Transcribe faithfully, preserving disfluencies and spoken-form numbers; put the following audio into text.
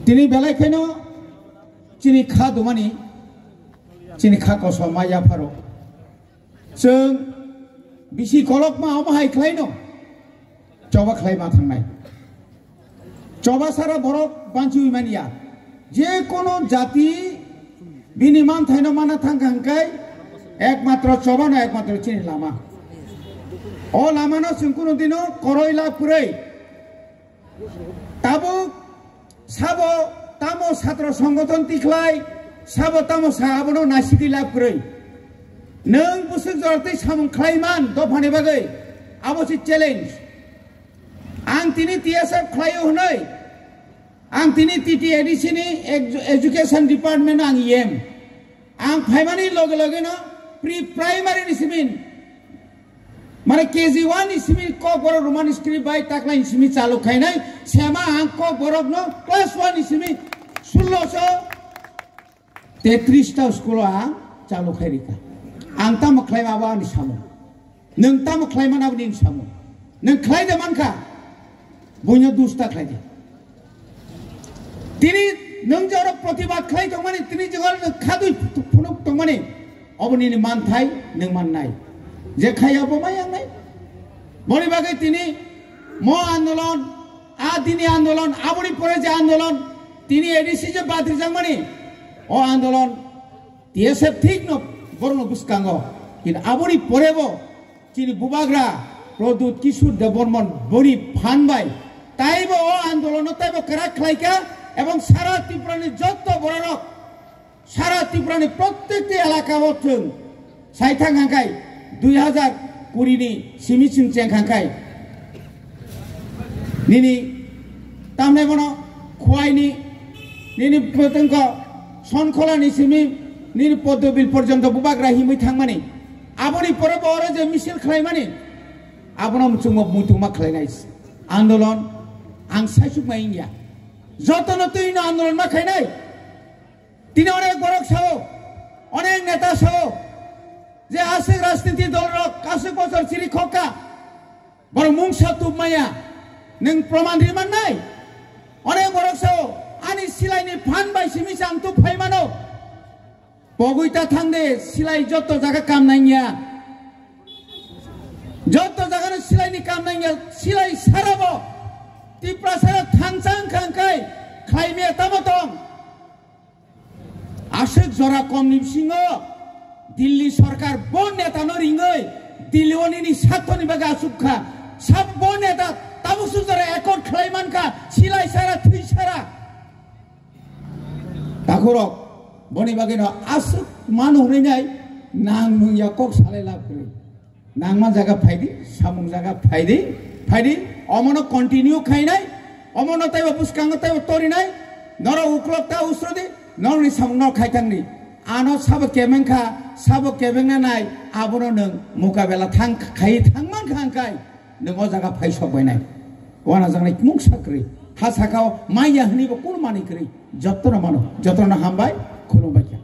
Tini belai kheno chini kha dumani, chini kha kosom ma yapharo. Chwng bisi kolokma omo hai khlaino, choba khlai ma thangnai. Choba sara borok banchiwi manya. Je kono jati bini manthaino mana thangkha hwnkhe ekmatro chobano ekmatro chini lama. O lamano chwng kunu dino koroi la kwrwi. Tabuk sabo tamo satro songothon tikhlai, sabo tamo sa abono naisidi lab kwrwi. Nwng bwswk jora tei samung khlai man dophani bagwi, abo se challenge. Ang tini T S F khlaio hwnwi, ang tini T T A D C ni edu-, Education Department ang E M. Ang phaimani loge loge no pre-primary ni simi, mane K G one ni simi Kokborok Roman script bai taklai ni simi chalu khainai, sema ang Kokborok no class one ni simi sullo so tetris ta school o ang chalu khai rika. Ang tamo khlai ma abo ani samung. Nwng tamo khlai man abo nini samung. Nwng khlai de mankha, buino dusta khlai de. Tini nwng je oro protibad khlai tongmani, tini je oro nwng khadui phunuk tongmani, obo nini manthai nwng mannai. Je khai abo mai yangnai. Boni bagwi tini mo andolon, a dini andolon, aboni pore je andolon, tini A D C je badrijak mani, o andolon T S F thik no borokno bwskango. Kintu aboni pore bo chini bubagra Pradyut Kishore Debbarman boni phan bai taibo o andolono taibo kwrak khlaikha, ebong sara Tripura ni jotto bororok, sara Tripura ni prottekti elaka o chwng sai thang hangkai dui hazar kuri ni simi chwng cheng hangkai. Nini tamne bono Khowai ni, nini pwtwngko Sonkhola ni simi, nini Poddobil porjonto bubagra himwi thangmani. Aboni pore bo oro je misil khlaimani, abono muchungma muitungma khlainai andolon ang saisukma wngya. Jotono twino andolon ma khainai. Tini onek borok sao, onek neta sao, je aswk rajniti dolrok aswk bochor chiri khokka, borok mungsa tubmaya, nwng proman ri mannai? Onek borok sao, ani silaini phan bai simi se ang tub phai mano. Pogwi ta thang de, silai jotto jaga kam nangya. Jotto jaga no silaini kam nangya, silai sarabo. Tiprasa rok thangchang khangkhai, khlaimaya tamo tong. Aswk jora komni bisingo Delhi sorkar bo neta no ringwi Delhi o nini sathoni bagwi aswk kha. Sab bo neta tabuk swk jora accord khlai mankha, silai sara, thwi sara. Takhurok, boni bagwi no aswk manu hwnwi nai nang nung ya kok salai lab kwrwi. Nangma jaga phaidi, samung jaga phaidi, phaidi, omono continue khainai, omono taibo bwskango taibo torinai, norok uklok ta usrodi, norokni samung no khaithangni. Ano sabo kebeng kha, sabo kebeng na nai, abono nwng mukabela thang khai thangman kha hwnkhai, nwng o jaga phai sok bainai. Wana jangnai mungsa kwrwi, ha sakao maya hwnwi bo kunu manwi kwrwi, jotono mano, jotono hambai, khulumbai kha.